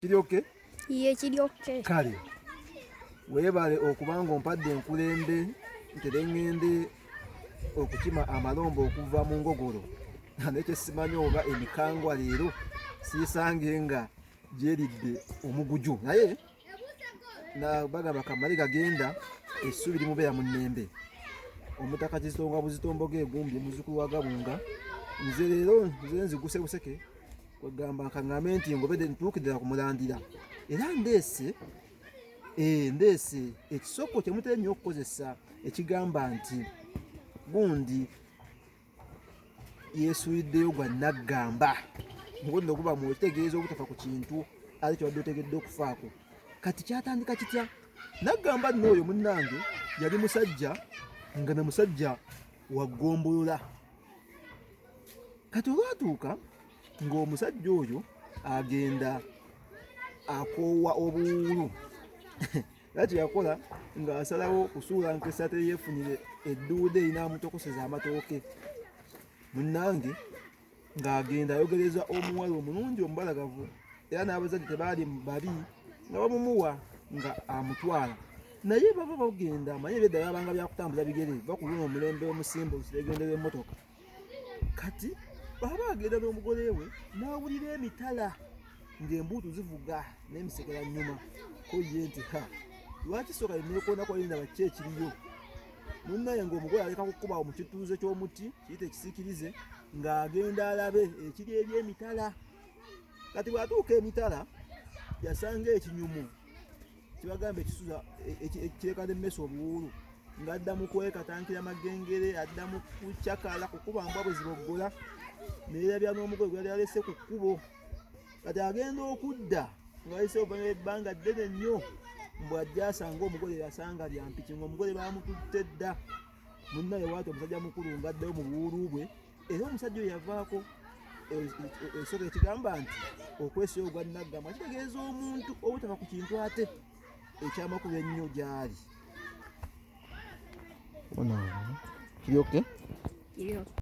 Kiri okay? Ye kiri okay. Kale weebale okuba nga ompadde enkulembe ntere ŋŋende okukima amalombo okuva mu ngogolo, naye kyesimanyi oba emikangwa leero siisange nga gyeridde omuguju, naye bagamba kamale gagenda, essuubi limubeera mu nnembe. Omutaka Kizitonga Buzitomboga egumbye muzzukulu wa Gabunga, nze leero nze nziguse buseke, kwegamba nkaŋŋambe nti ngobedde ntuukidde ku mulandira, era ndeese ekisoko kye mutera ennyo okukozesa ekigamba nti gundi yeesuuliddeyo gwa naggamba. Mugundi oguba mu kitegeeza obutafa ku kintu ate kyobadde otegedde okufaako. Kati kyatandika kitya? Naggamba nno oyo munnange yali musajja nga na musajja wa ggombolola. Kati olwatuuka ng'omusajja oyo agenda akoowa obuwuulu, era kyeyakola ng'asalawo kusuula nkesa teyeefunire edduuda erinamutokoseza amatooke. Munnange ng'agenda ayogereza omuwala omulungi omubalagavu, era n'abazadde tebaali babi nga bamumuwa nga amutwala, naye baba bagenda amanye ebyedda byabanga byakutambuza bigere, va ku luno omulembe omusimba okiregendera emmotoka. Kati baba agenda n'omugole we n'awulira emitala ng'embuutu zivuga n'emisekera nnyuma, ko ye nti ha, lwaki sooka neekoonako linda baki ekiriyo. Munnaye ng'omugole aleka kukuba mu kituuze ky'omuti kiyite ekisiikirize ng'agenda alabe ekiri eri emitala. Kati bw'atuuka emitala yasanga ekinyumu kibagamba ekisuza ekireka n'emmese obuwuulu, ng'adda mu kwekatankira magengere, adda mu kucakala kukuba mbwa bwe ziboggola, neerabya n'omugole gwe yali alese ku kkubo. Kati agenda okudda ng'ayise oluvannyuma ebbanga ddene nnyo, mbw ajja asanga omugole yasanga lya mpiki ng'omugole baamututte dda. Munnaye waati omusajja mukulu ng'addayo mu buwuulu bwe, era omusajja oyo yavaako ekisoko ekigamba nti okwesiba ogwa naggamba kitegeeza omuntu obutava ku kintu ate ekyamakulu ennyo gy'ali. Kiri okay? Kiri okay.